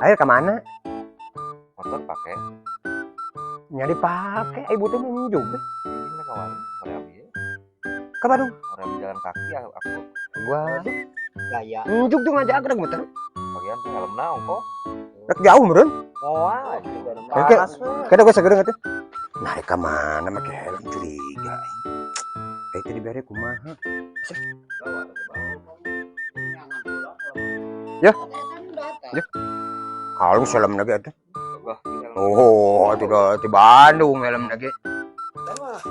Ayo ke mana? Motor pake. Nya dipake, ibu teh nunjuk. Ini ka warung, hoream ieu. Ke Bandung. Hoream jalan kaki aku. Gua Gaya. nunjuk tuh ngajak rek muter. Bagian teh helmna ongkoh. Rek jauh meureun. Moal. Oke. Panas we. Kada gua segera atuh. Nah, rek ka mana make helm curiga aing. Eh, itu dibere kumaha? Ya. Ya. Halus helm lagi atuh. Wah, Oh, itu dah di Bandung helm lagi.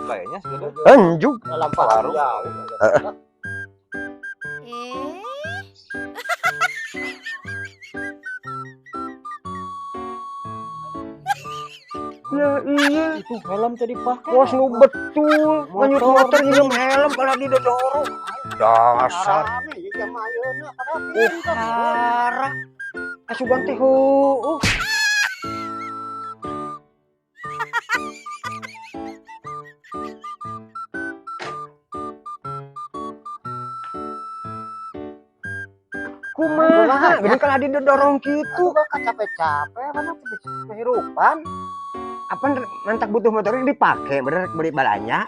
kayaknya sudah Enjuk. Dalam warung. jauh. Ya iya. Itu helm tadi pakai. Bos nu betul, nganyut motor nginjem helm kalau didorong. Dasar. Rame, ya mah ayeuna pada Uhara. Asuban teh heueuh. Kumaha, geuning kalau didorong kitu. Itu kan capek-capek, mana kehirupan. Apa mantak butuh motornya dipake bener beli balanya.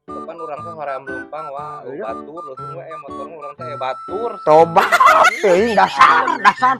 Kapan urang teh hoream leumpang wah, Iya. batur langsung we motor urang teh batur. Toba teuing dasar dasar.